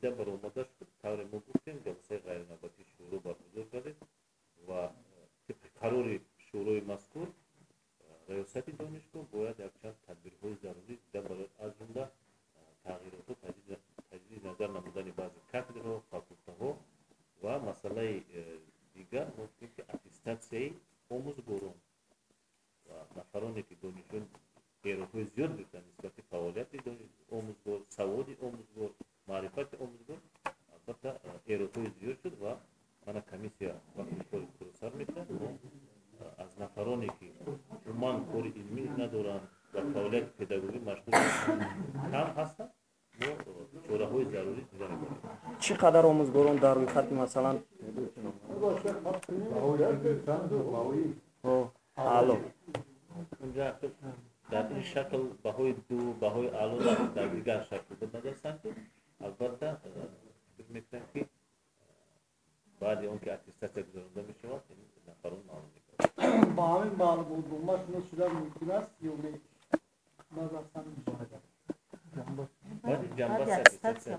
Дида баромада шуд. Тавре мо гуфтем, ҷаласаи ғайринавбатии шӯро баргузор гардид ва тибқи қарори шӯрои мазкур раёсати донишгоҳ бояд якчанд тадбирҳои зарурӣ дида барояд, аз ҷумла тағйиротҳо, таҷдиди назар намудани баъзе кафедраҳо, факултаҳо ва масъалаи дигар мо гуфтем, ки аттестатсияи омӯзгорон ва нафароне, ки донишҷӯён эродҳои зиёд гирифтанд нисбати фаъолияти омӯзгор, саводи омӯзгор, маърифати омӯзгор, албатта эродҳои зиёд шуд ва мана комиссия вақти кори худро сар мекунад. Мо аз нафароне, ки умуман кори илмӣ надоранд ва фаъолияти педагогӣ машғул кам ҳастанд, мо чораҳои зарурӣ дида мебарем. Чӣ қадар омӯзгорон дар рӯйхати, масалан, аъло? Унҷа дар ин шакл баҳои ду, баҳои аъло дар дигар шакл буд назарсанҷӣ. Албатта, фикр мекунам, ки баъди он ки аттестатсия гузаронда мешавад, ин нафарон маълум мекунад. Ба ҳамин маълумотнома шинос шудан мумкин аст ё не? Назарсанҷӣ. Баъди ҷанбаси аттестатсия.